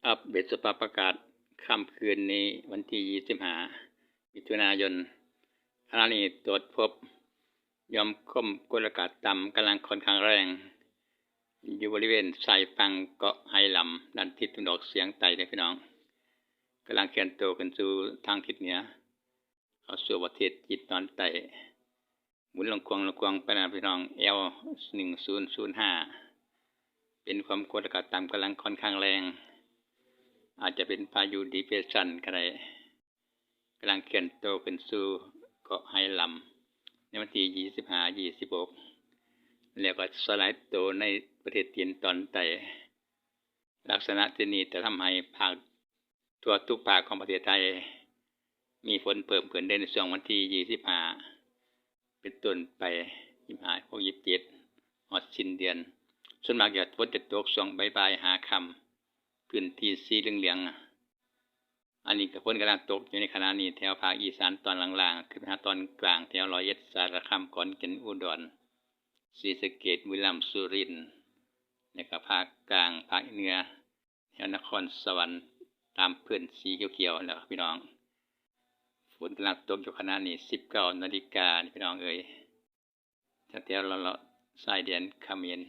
ອັບເດດສະພາບອາກາດຄ່ຳຄືນນີ້ ວັນທີຊາວຫ້າ ມິຖຸນາຍົນ. ຂະນະນີ້ຕວດພົບຢ່ອມຄວາມກົດອາກາດຕ່ຳກຳລັງຂ້ອນຂ້າງແຮງ ຢູ່ບໍລິເວນຊາຍຝັ່ງເກາະໄຮລຳ ດ້ານທິດຕາເວັນອອກສຽງໃຕ້ເດີພີ່ນ້ອງ. ກຳລັງເຄື່ອນໂຕຂຶ້ນສູ່ທາງທິດເໜືອ ເຂົ້າສູ່ປະເທດຈີນຕອນໃຕ້. ໝູນລະຄວງ ລະຄວງໄປນະພີ່ນ້ອງ ແອວໜຶ່ງສູນສູນຫ້າ ເປັນຄວາມກົດອາກາດຕ່ຳກຳລັງຂ້ອນຂ້າງແຮງ ອາດຈະເປັນພາຍຸດີເປຣສຊັນກໍໄດ້ ກຳລັງເຄື່ອນໂຕຂຶ້ນສູ່ເກາະໄຮລຳ ໃນວັນທີຊາວຫ້າ ຊາວຫົກ ແລ້ວກໍສະຫຼາຍໂຕໃນປະເທດຈີນຕອນໃຕ້. ລັກສະນະເຊັ່ນນີ້ຈະທຳໃຫ້ພາກ ທົ່ວທຸກພາກຂອງປະເທດໄທ ມີຝົນເພີ່ມຂຶ້ນເດ້ ໃນຊ່ວງວັນທີຊາວຫ້າ ເປັນຕົ້ນໄປ ຊາວຫ້າ ຊາວຫົກ ຊາວເຈັດ ຮອດສິ້ນເດືອນ. ສ່ວນມາກຈະ ຝົນຈະຕົກຊ່ວງບ່າຍໆ ຫາຄ່ຳ ພື້ນທີ່ສີເຫຼືອງໆ. ອັນນີ້ກໍຝົນກຳລັງຕົກຢູ່ໃນຂະນະນີ້ ແຖວພາກອີສານຕອນລ່າງໆ ຂຶ້ນໄປຫາຕອນກາງ ແຖວຮ້ອຍເອັດ ສາລະຄາມ ຂອນແກ່ນ ອຸດອນ ສີສະເກດ ບຸຣີລຳ ສຸລິນ ແລ້ວກໍພາກກາງ ພາກເໜືອ ແຖວນະຄອນສະຫວັນ ຕາມພື້ນສີຂຽວໆ ແລ້ວພີ່ນ້ອງ. ຝົນກຳລັງຕົກຢູ່ຂະນະນີ້ ສິບເກົ້ານາລິກາ ພີ່ນ້ອງເອີຍ ແຖວໆ ເລາະໆ ຊາຍແດນຂະເໝນ